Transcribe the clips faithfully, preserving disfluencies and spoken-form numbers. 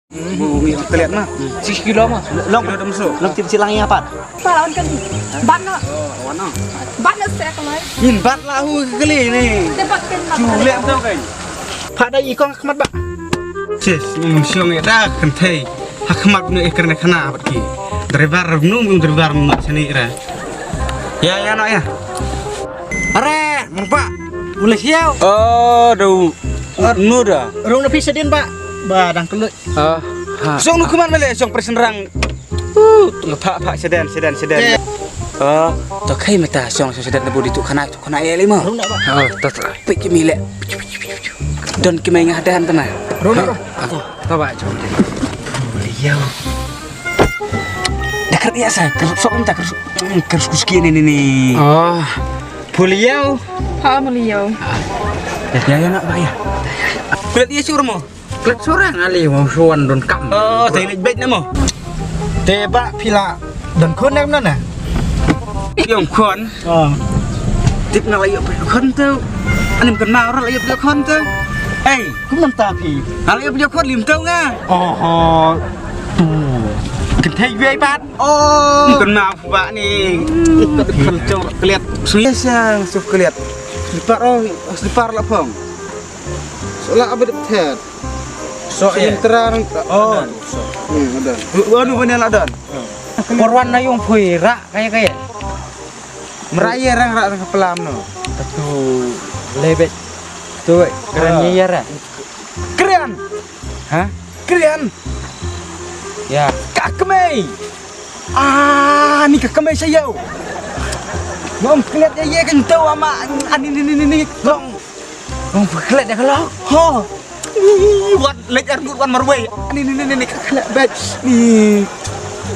Mu ngi klet ma. Six kilo ma. Long. Kilo dam so. Long tip silang ïa pat. Ba on kan. Ban na. Oh, wan na. Ban na se ka lai. Min bat la hu kali ni. Te bat kan. Chu le tau kan. Pat da i kong khmat ba. Sis, mu siong ïa da kan thei. Ha khmat nu ikar ne khana bat ki. Driver nu mu driver mu sini ra. Ya, ya, no, ya. Are, mengpa. Boleh siau. Oh, dau. Nu da. Rung na pisa din ba. Ba dang kelut. Ah, ha. Song nu kuman mele, song presenrang. Uh, tengah pak pak sedan sedan sedan. Eh. Oh, to kai mata song song sedan nebu di tu kana tu kana ya lima. Rung na ba. Oh, to to. Pik mile. Don ki mai ngah dan tana. Rung na ba. Aku. To ba jom. Liau. Dekat ya sa, kersuk minta kersuk. Hmm, kersuk sikit ni ni ni. Oh. Puliau. Ha, puliau. Ya ya ya nak ba ya. Kulit ya sur mo. Klet sorang ali wang suan don kam. Oh, te lej bej namo. Te ba pila don khon em nana. Yong khon. Oh. Tip na la yop khon tu. Anim kan ma ora la yop khon tu. Hey, kum nang ta phi. Ala yop khon lim tu nga. Oh. Tu. Kin thei wei pat. Oh. Kum kan ma ba ni. Khon jong klet. Sui sang su klet. Slipar oh, slipar la phong. Sola abad thet. So, eh. Sementara nang. Oh. Adan. So. Hmm, adan. Anu bani la adan. Porwan na yung phui ra kaya kaya. Meraye rang ra rang pelam no. Tu lebet. Tu keren ya ra. Keren. Hah? Keren. Ya. Ka kemai. Ah, ni ka kemai saya. Ngom klet ya ye kan tau ama ani ni ni ni ni. Long. Ngom klet ya kalau. Ho. Wan lek ar ngut wan marwei. Ani ni ni ni ni ka klet bet. Ni.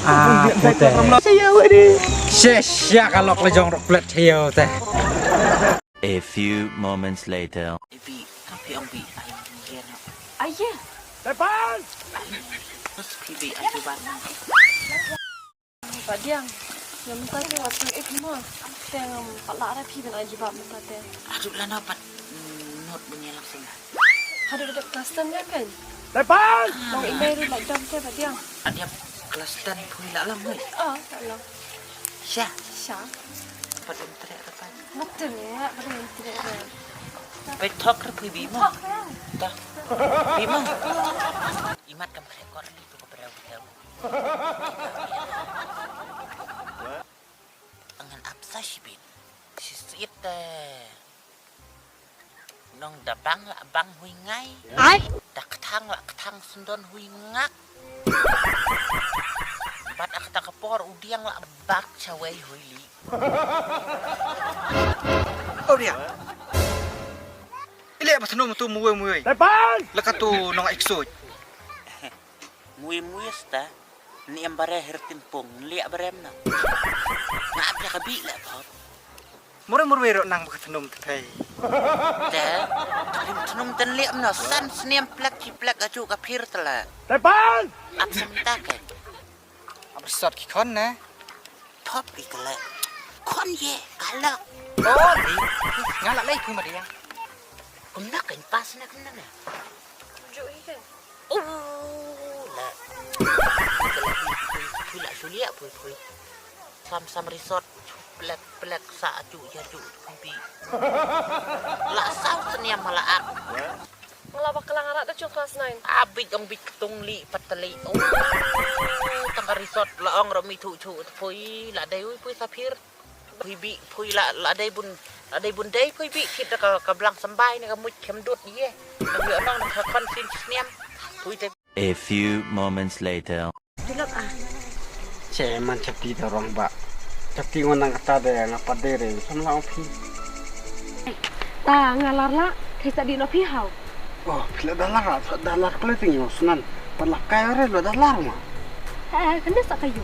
Ah, putih. Saya wadi. Sesya kalau kelejong rok klet saya teh. A few moments later. Ibi, tapi ong bi, ai, iya na. Ai, iya. Depan! Terus pibi, ai, coba. Pak Diang, yang minta ke waktu eh, mo. Teng, um, Pak Lara pi ben ai jubab minta te. Aduh, lana pat, mm, not bunyi langsung. Haduh dep custom ya kan? Depan! Long email lah dam te, Pak Diang. Adiap custom pui lah long, eh? Oh, lah long. Sha. Sha. Pat em trek depan. Betul ya, betul ya, betul ya. Peit thok re phi bima. Thok re. Dah. Bima. Imat kam kre kor ni tu ko pereu pereu. Angan apsa shibit. Shisit te. Nong da bang la bang hui ngai. Ai. Da ktang la ktang sendon hui ngak. Bat ak ta ka por u diang la bak chawei hui li. Oh dia. Ile ba snu tu muwe muwe. Depan. Laka tu nong eksoj. Muwe muwe sta. Ni em bare her timpung. Liak bare mna. Nga ap ka bi le pop. Mure mure ro nang ba tnum te. Te. Tnum tnum ten liak mna. San snem plek chi plek aju ka phir tela. Depan. Ap semta ke. Ap sot ki khon ne. Pop i kele. Khon ye kalak. Oh, ni. Nga la lei phi ma dia. Kumna kan pas na kumna na. Ju i ke. Oh, la. Kele phi phi phi la sulia phi phi. Sam sam resort. Plek plek sa aju ya ju phi. La sau seniam mala ak. Nga la bakla nga rat da chung class nine. Abit ong bit ketung li pat teli. Oh, tang ka resort la ong ro mi thu chu phui la dei ui phui sapir. Phui bi phui la la dei bun la dei bun dei phui bi kit da ka ka blang sambai ne ka muj kem dut ye. Ka bi onong ka kon sin sniam. Phui te. A few moments later. Dilok ah. Che man chapti da rong ba. Chapti ngon nang kata de nga pat de re sam la ong phi. Ta nga lar la, thei sa di no phi hau. Oh, phi la da lar, sa da lar kle ting yo snan. Pat la kai re lo da lar ma. Eh, kan de sa kayu.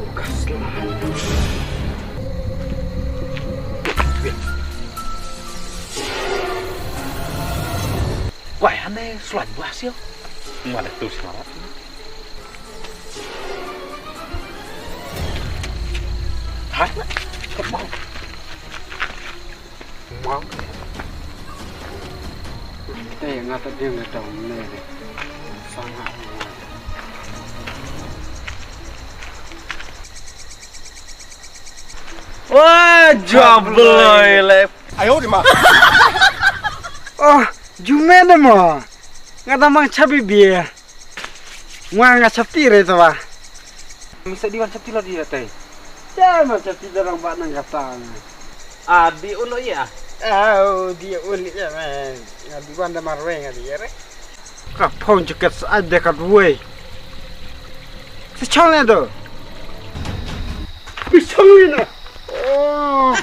Oh, gas la. Wai, ane slide buah sio. Mana tu selamat. Hai, kemau. Mau. Te nga ta ding da tong ne de. Sang ha. Wah, jua beloi le. Ayo di ma. Oh, jume de mo. Nga ta mang chabi bia. Nga nga chapti re to ba. Misa di wan chapti lo di atai. Ya ma chapti dorang ba nang kata. Ah, di ulo ya. Oh, di ulo ya man. Ya di wan da marwe nga di ya re. Ka phong jaket sa de ka duwe. Sa chong le do. Bi chong le na. Oh.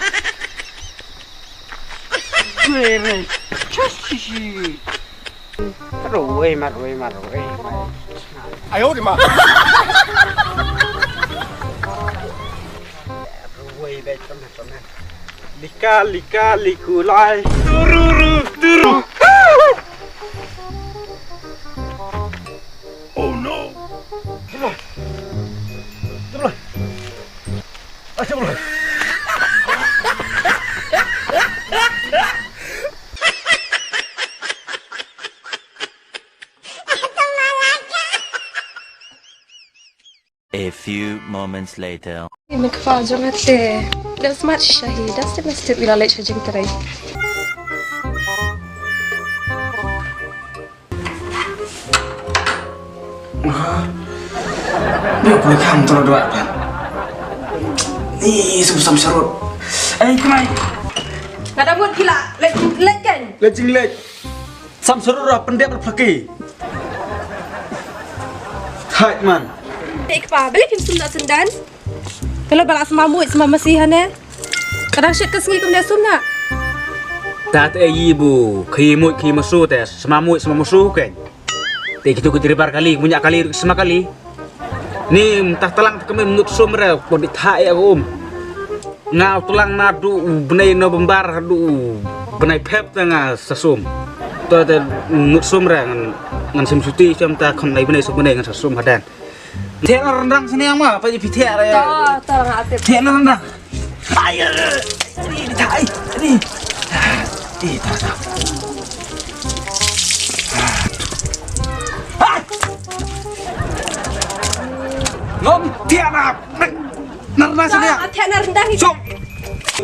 Duwe re. Chashi. Ruwei, marwei, marwei, marwei. Ayo di ma. Ruwei, baik, pernah, pernah. Lika, lika, liku, lai. Tururu, turu. Oh no. Turun. Turun. Ah, turun. A few moments later. Mek fa jong ate. Das mat shahi, das te mesti bila lech jing terai. Ni pun kam terus doa kan. Ni susah serut. Eh, kemai. Kada buat gila, lech lech kan. Leching lech. Sam serura pendek berpelaki. Hai man. Dek pa, beli kim sum nak sendan. Kalau balak semamut semamasi hane. Kadang syek ke sengi kum dia sum nak. Tat e yi bu, ki mut ki masu te, semamut semamusu ken. Te kitu ki deribar kali, munyak kali, sema kali. Ni mtah telang te kami menut sum re, pun di thai aku um. Nga u tlang na du u bnai November du u bnai Feb ta nga sa sum. To te ngut sum ra ngan ngan sim suti siam ta khon lai bnai sum bnai ngan sa sum hadan. Thek na rendang sini yang ma pa ji phi thek ra. To, to nga atip. Thek na rendang. Ai, ai, ai, ai, ai. Eh, ta, ta. Ai. Ngom thek na. Nar na sini. Thek na rendang. Sum.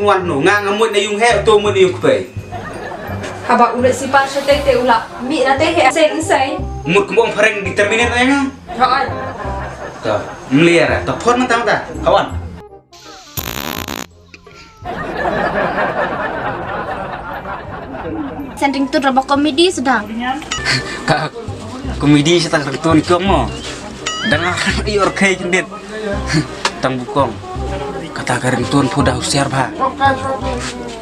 Wan no nga ngamut na yung he to mut na yung kpei. Haba u leh sipar sha te te u la mih na te he sen sen. Mut kembong phareng determinate na nga. Hooid. Ta mliara ta phone mentang ta. Kawan. Sending tu raba komedi sedang. Ka komedi sedang tu ni kong mo. Dang akan ior kai jendit. Tang bukong. Kata ka ringtone phu da husiar bha.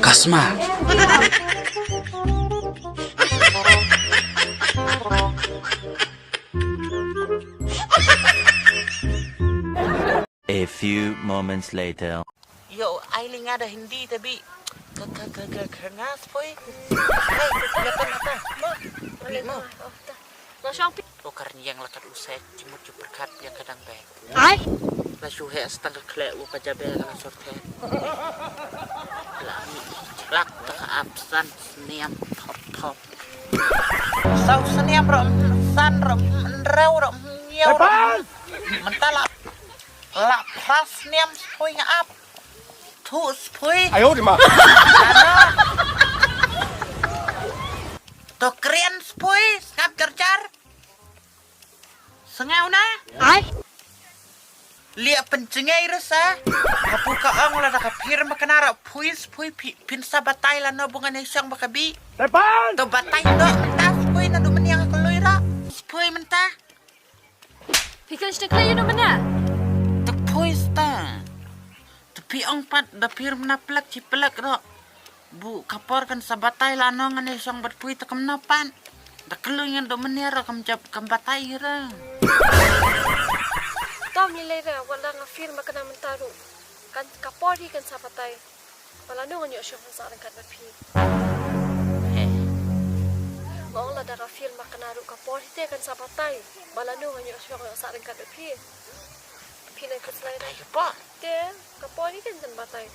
Kasma. A few moments later. Yo, ai li nga da Hindi ta bi. Ka ka ka ka ka nga spoi. Ai, ka ka ka ka. Bi mo. Lo shong pi. Lo kar nyang la kat u set, jimut ju perkat yang kadang be. Ai. La shu he stang ka khleh u ka jabe ka la sorte. La mi chlak ta ka ap san sniam thop thop. Sau sniam ro san ro nreu ro nyiau ro. Mentala. La phra sniam spoi nga ap. Thu spoi. Ayo di ma. Ano? To krian spoi, sngap jar jar. Sngau na? Ai. Lia pencengai rasa. Apu ka ong la da ka phir makana ra phui spoi phi phin sa batai la no bunga ne shong baka bi. Tepan. To batai to tas spoi na du meniang ka lui ra. Spoi menta. Phi kan shte klei ïa u mena. Te phui sta. Te phi ong pat da phi rem na plek chi plek ro. Bu ka por kan sa batai la no ngan ïa shong bad phui te kam no pat. Da kloi ngan do menia ro kam jap kam batai hi ra. Tom lei lei ra wat la nga fir ma kena mynta ruh. Kan ka por hi kan sa batai. Ba lano ngan ïoh shong sah ryngkat bad phi. Nga ong lada ka fir ma kena ruh ka por hi te kan sa batai. Ba lano ngan ïoh shong sah ryngkat bad phi. Phi nang khuslai na. Te ka por hi kan kan batai.